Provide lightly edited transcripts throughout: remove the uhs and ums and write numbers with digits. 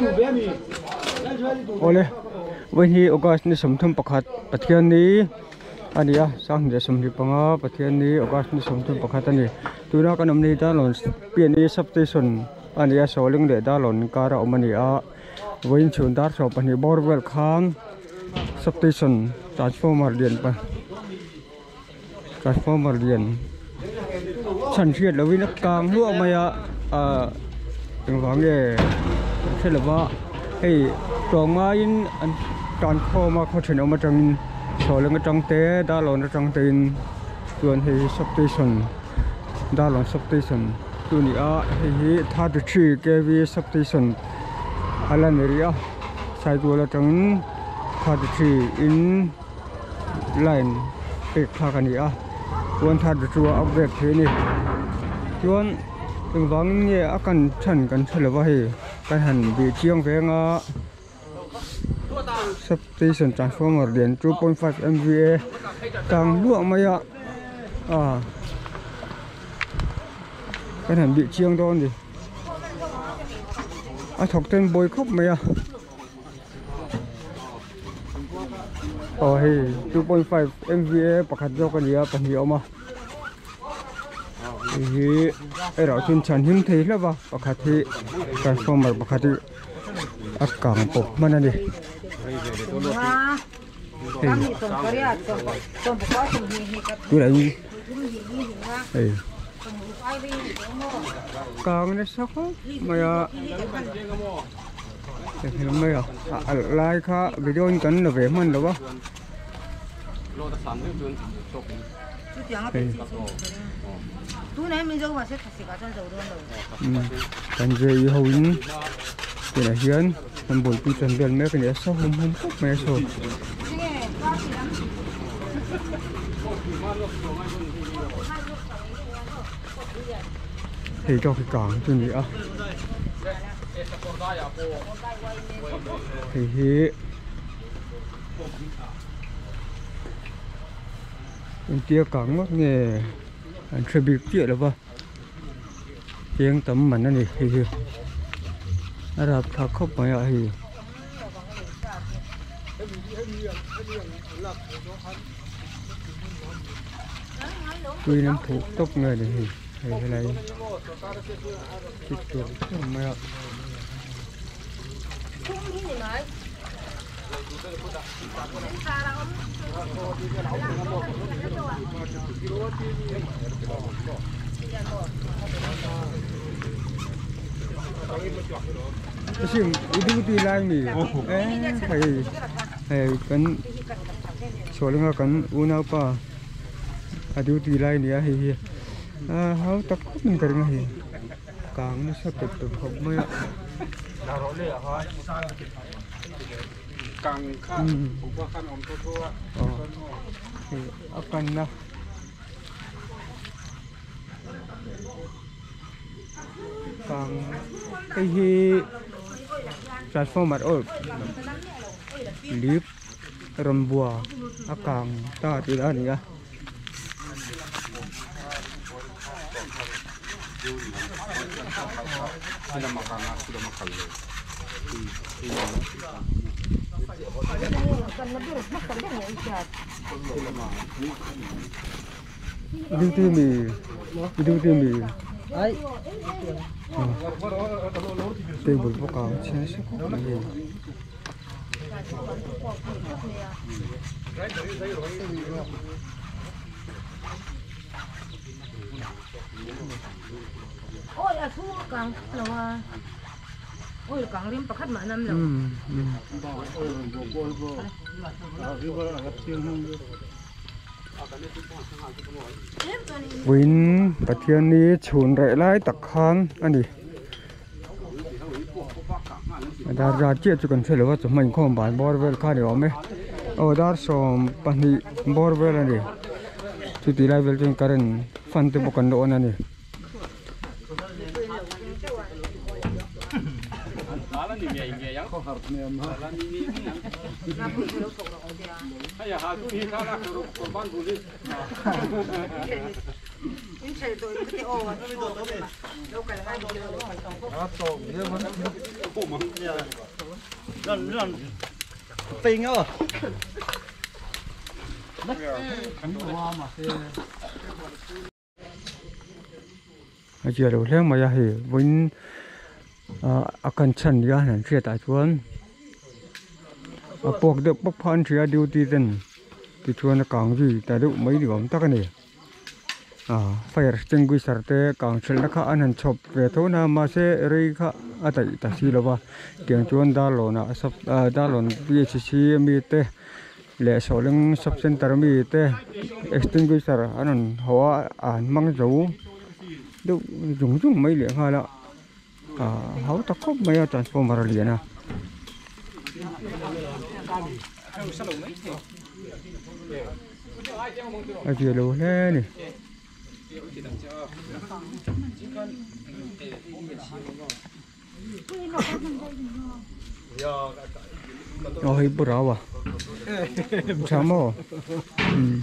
Awle vawiin hi August ni 31 Pathianni a ni a 2025 Pathianni August ni 31 a ni tuna kan awmna hi Darlawn P&E substation a ni a Sawling leh Darlawn inkar a awm a ni a vawiin chhun dar 12 bawr vel khan substation transformer lian pa transformer lian chhan hriat lovin a kang hluah mai a ahh engvang nge an hre lova hei tlawm ngaiin an tan khawm a khaw thenawm atangin chhawleng atang te darlawn atang te in chuan hei hi substation darlawn substation chu a ni a hei hi 33 kv substation a la ni rih a saitual atangin 33 in. Line pek thlak a ni a 132 a upgrade theih a ni chuan engvangin nge a kan chhan kan hre lova hei kan han bih chiang veng a substation transformer lian 2.5 M_V_A tang hluah mai a ah kan han bih chiang dawn a ni a thawk ten bawi khawp mai a. Aw hei 2.5 MVA pakhat zawk a ni a pahnih a awm a hei hi erawh chuan chhan him thei hlauh va pakhat hi transformer pakhat hi a kang pawp hman a ni hei tunah hian hei kang nasa khawp mai a. Mai a a alh lai kha video in kan la ve hman lo a hei kan ve i ho in tunah hian an buaipui tan vel mek a ni a sa hum hum khawp mai a saw. Hei tawk hi kang chu ni a hei hi engtia kang ngawt nge an hre bik chiah lo va cheng tam man a ni hei hi a rapthlak khawp mai a hei. Tui lam thuk tawp nge ni hei hei helai hi tur tur mai a. Sim i duty lai mi hei hei kan chhuahlinga kan unaupa a duty lai a ni a hei hi ah hau tak khawp in ka ring a hei kang nasa tawp tawp khawp mai a. Hei a kanna. Kang hei hi transformer aw lip rawn bua a kang ta tih a ni a. Duty mi duty mi table bawk a chhiar se khawp mai hei. Vawiin Pathianni chhun reh lai tak khan a ni a dar zat chiah chu kan hre lo a chawhma inkhawm ban bawr vel kha a ni awm e aw dar 12 bawr vel a ni chuti lai vel chuan current fan te pawh kan la on a ni. A zia lo hle mai a hei vawiin a kan chhan nia han hriat ah chuan a puak deuh pawp kha an hria duty ten tichuan a kang zui ta deuh mai ni awm tak a ni fire extinguisher te kang thelhna kha an han chhawp ve tho na mahse rei kha a daih ta si lo va tiang chuan darlawn ah sub darlawn P H C ami te. Leh sawhleng sub center ami te extinguisher an rawn haw a an hmang zo deuh zung zung mai leh nghal a ah hau tak khawp mai a transformer a lian a. A zia lo hle a ni. Aw hei bu rau a tha maw umm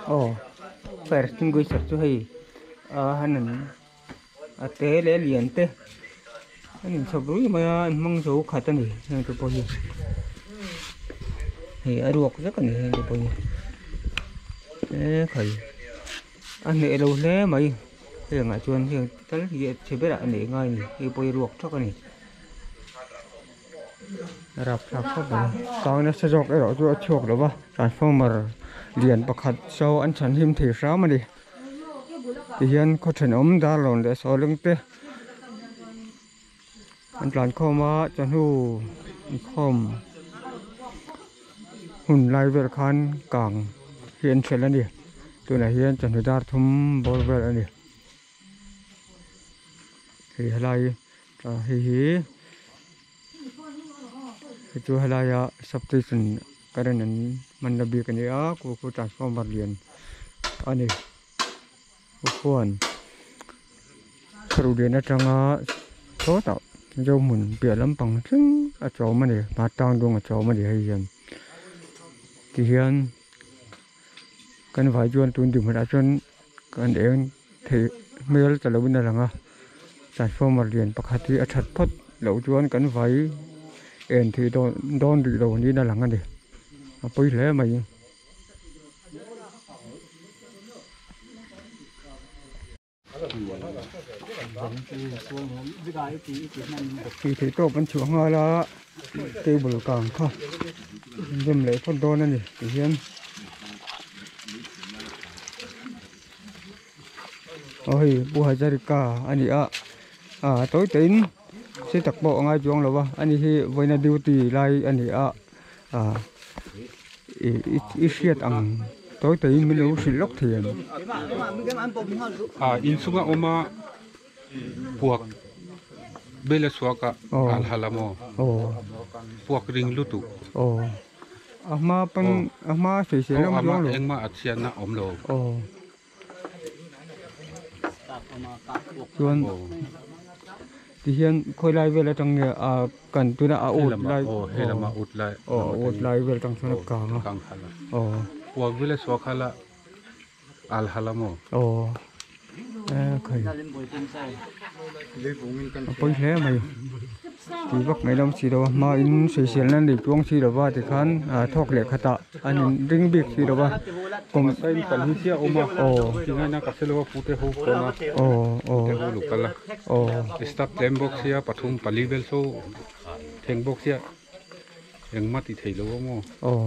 Aw fire extinguisher chu hei a han an a te leh a lian te an inchhawp ruih mai a an hmang zo khat a ni heng te pawh hi hei a ruak vek a ni heng te pawh hi e khai a hneh lo hle mai heng ah chuan heng tal hi a chhe berah a neih ngai a ni hei pawh hi ruak thak a ni rapthlak khawp mai kang nasa zawk erawh chu a chhuak lo va transformer lian pakhat saw an chhanhim thei hram a ni. Tihian khaw thenawm darlawn leh sawleng te an tlan khawm a chawhnu inkhawm hun lai vel khan kang hi an hrelh a ni tunah hian chawhnu dar thum bawr vel a ni hei helai hei hi hei chu helaia substation current an hmanna bik a ni a khu khu transformer lian a ni khu khuan thlarau atanga sawtah zohmun piah lampang thleng a chawm a ni hmar tang dung a chawm a ni hei hian tihian kan vai chuan tun dinhmunah chuan kan eng theih hmel ta lo in a lang a transformer lian pakhat hi a that phawt loh chuan kan vai en theih dawn dawn rih lo niin a lang a ni a pawi hle mai. Tih theih tawp an chhuah nghal a table kang kha an rem leh phawt dawn a ni ti hian aw hei pu Hazarika a ni a ah tawi tawiin sei tak pawh a ngai chuang lo va ani hi vawiina duty lai a ni a ah i hriat ang tawi tawiin min lo hrilh lawk thei ang. Ah inchhunga awma puak bela chhuak a al hal a maw puak ring lutuk. A hma pawn a hma sawi sawi lam chuang lo. Engmah a chhiatna awm lo. Chuan tihian khawi lai vel atang nge a kan tuna a ut lai he lama ut lai aw ut lai vel atang chuan a kang a aw puak vela chhuak hala al hala maw aw e khai a pawi hle mai tih vak mai lam si lo a hma in sawisel na nei chuang si lo va tikhan thawk leh khat ah an in ring bik si lo va kum kan hi chiah awm a aw tingaina ka hre lo a pute ho pawn a aw aw pute ho lo kal a aw staff tlem bawk sia pathum pali vel saw thleng bawk sia engmah tih theih lo a maw aw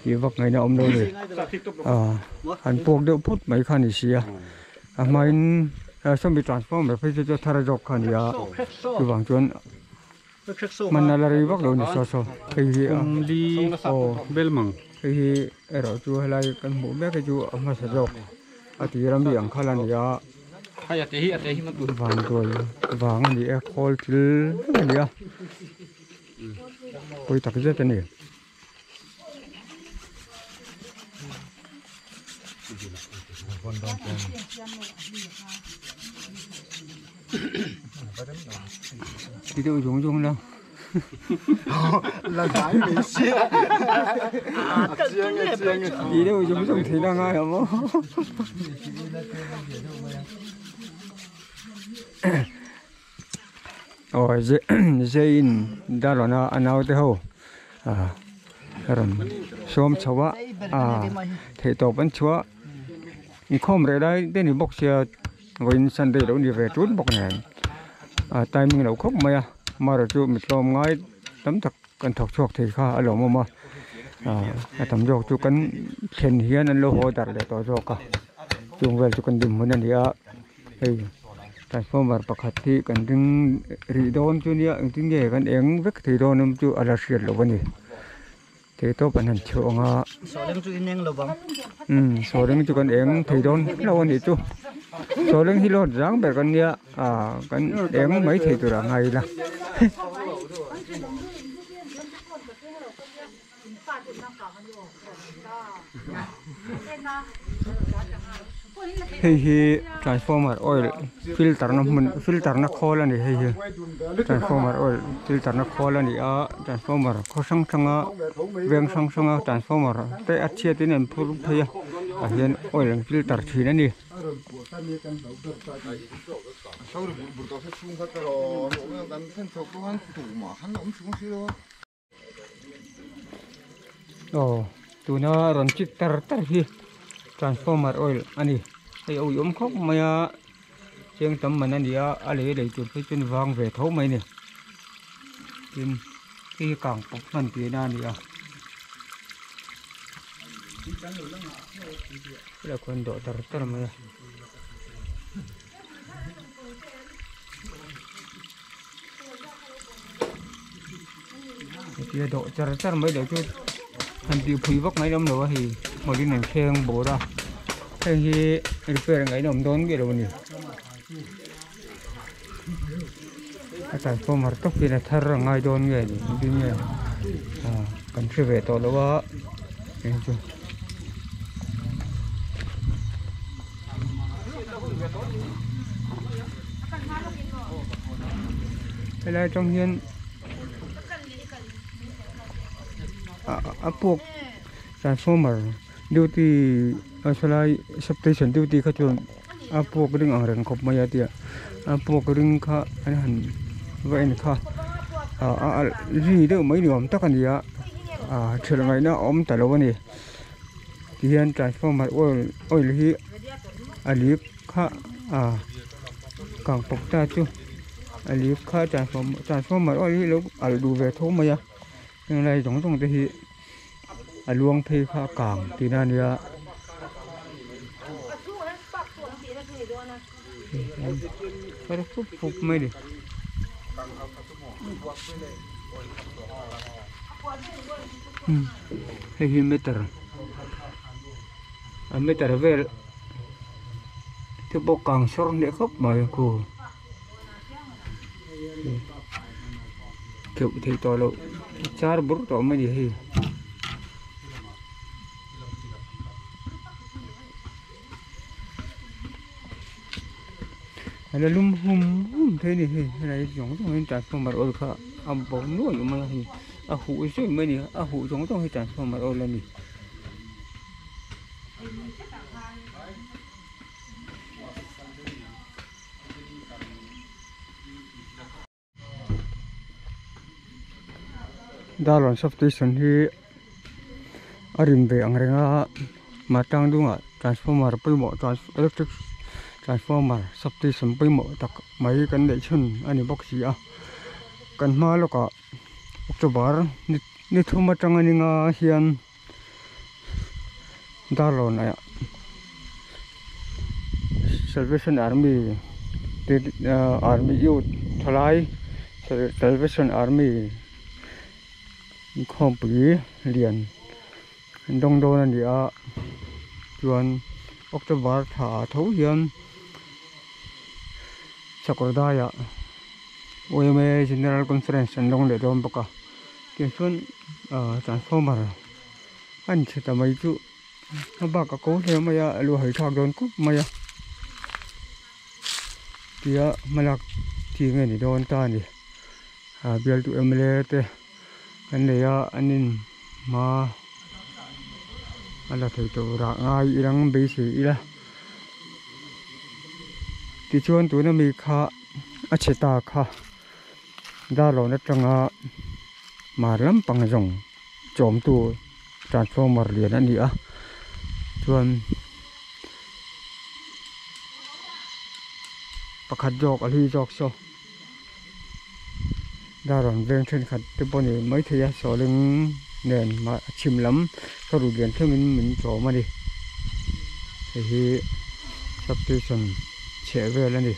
tih vak ngaihna awm lo ni an puak deuh phut mai kha a ni si a a hmain sawmi transformer phei chu chu a thar zawk kha a ni a chuvang chuan hmanna la rei vak lo a ni saw saw hei hi a kum li aw bel mang. Hei hi erawh chu helai kan hmuh mek hi chu a hmasa zawk a tir ami ang kha la ni a. Vanduai vang a ni e khawl thil vek a ni a pawi tak zet a ni. Ti deuh zawng zawng la. Ti deuh zawng zawng thei la ngai ang aw. Aw Zein Darona a naute ho a rawn sawm chho a a theihtawp an chhuah inkhawm reh lai te ni bawk sia vawiin Sunday lo ni ve tut bawk nen a timing lo khawp mai a amaherawhchu chu mi tlawm ngai tam tak kan thawk chhuak thei kha a lawmawm a a tam zawk chu kan thlen hian an lo haw darh leh tawh zawk a chung vel chu kan dinhmun a ni a hei transformer pakhat hi kan ring rih dawn chu nia engtin nge kan eng vek thei dawn awm chu a la hriat loh a ni thei tawp an han chhuah ang a umm sawleng chu kan eng thei dawn hlauh a nih chu sawleng hi lawt zang ber kan nia ah kan eng mai thei tur a ngai ila. Hei hi transformer oil filter na hmun filter na khawl a ni hei hi transformer oil filter na khawl a ni a transformer khaw hrang hrang a veng hrang hrang a transformer te a chhiat in an phur phei a tah hian oil an filter thin a ni. Aw tuna rawn chik tar tar hi transformer oil a ni hei a uiawm khawp mai a cheng tam man a ni a a lei lei tur phei chuan vang ve tho mai a ni tin hei hi kang pawp hman tihna a ni a helai khuan dawh tar tar mai a. Hetia dawh char char mai loh chu han tih phui vak mai awm lo a hei hmawlhin an thleng bawr a heng hi repair ngaihna awm dawn miah lo a ni a transformer tawp hian a thar a ngai dawn nge ni engtin nge ah kan hre ve tawh lo a eng chu. Helai atang hian a puak transformer duty a sawlai substation duty kha chuan a puak ring ang reng khawp mai a tia a puak ring kha an han va en kha a alh ri deuh mai ni awm tak a ni a ṭhelh ngaihna a awm ta lo a ni. Tihian transformer oil oil hi a leak kha ah kang pawp ta chu a leak kha transformer oil hi lo alh duh ve tho mai a henglai zawng zawng te hi a luang phei kha a kang tihna a nia. Fup fup mai a ni. Hei hi meter a meter vel te pawh kang sawr hneh khawp mai a khu keuh theih tawh loh char bur tawh mai a ni hei. A la lum hum hum thei a ni hei helai zawng zawng hian transformer oil kha a bo nuai mai a hei a huh zui mai a ni a huh zawng zawng hi transformer oil a ni. Darlawn substation hi a rim ve ang reng a Matang dungah transformer pawimawh electric transformer substation pawimawh tak mai kan neih chhun a ni bawk si a kan hma lawkah October ni thum atanga ni nga hian Darlawn ah Salvation Army te Army youth thalai Salvation Army inkhawmpui lian. an dawng dawn a ni a chuan October thla ah tho hian Sakawrdai ah yma General Conference an dawng leh dawn bawk a tichuan ah transformer a inchhe ta mai chu a bak a ko hle mai a a lu hawi thlak dawn khawp mai a tia hmalak chi nge ni dawn ta a ni ah bialtu mla te an nei a an in hma a la thei tawh rah ngai ilang beisei ila tichuan tuna mi kha a chhe ta kha darlawn atanga mar lampang zawng chawmtu transformer lian a ni a chuan pakhat zawk a hlui zawk saw darlawn veng thenkhat te pawh ni maithei a sawhling nen a chhim lam ka rut lian thlengin min chawm a ni hei hi substation chheh vel a ni.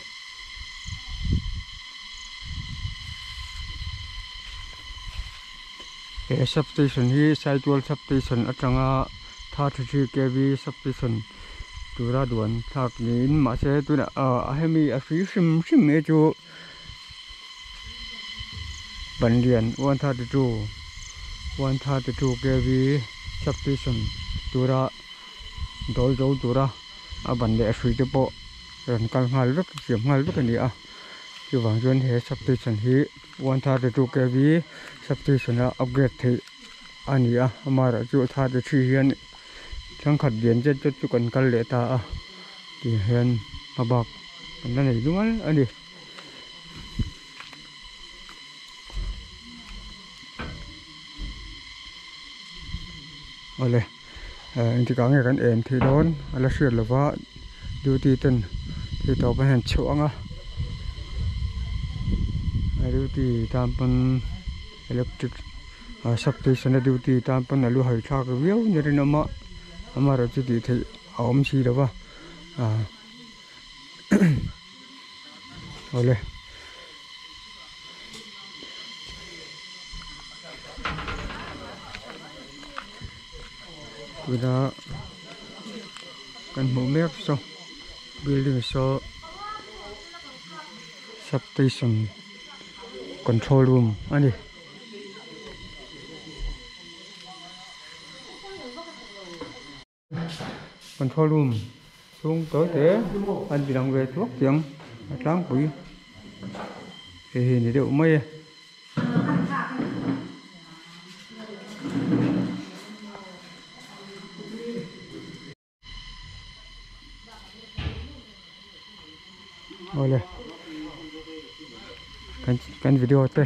He substation hi Saitual substation atanga 33 kv substation tura duan thlak niin mahse tunah ah hemi a hrui hrim hrim mai chu Banlian 132 132 kv substation tura dawl zo tura a ban leh a hrui te pawh rawn kal nghal vek siam nghal vek a ni a chuvang chuan he substation hi 132 kv substation a upgrade theih a ni a amaherawhchu 33 hian thenkhat lian zet zet chu kan kal leh ta a tih hian a bak kan la nei nual a ni. Awle engtikah nge kan en theih dawn a la hriat lova duty ten thei tawp an han chhuah ang a duty tan pawn electric substation a duty tan pawn a lu hai thlak viau ni rinawm a amaherawhchu tih theih a awm si lova awle. Tuna kan hmuh mek saw building saw substation control room a ni. Control room chhung tawi te an ti lang ve thuak chiang a tlangpui hei hi ni deuh mai e. Awle kan kan video te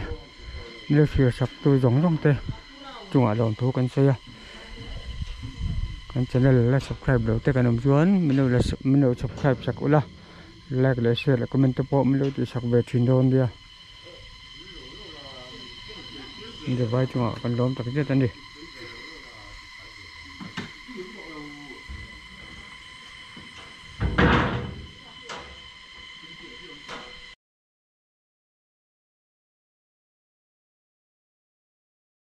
nilo thlir sak tu zawng zawng te chungah lawmthu kan sawi a kan channel la subscribe lo te kan awm chuan min lo la min lo subscribe sak ula like leh share leh comment te pawh min lo tih sak ve thin dawn nia vai chungah kan lawm tak zet a ni.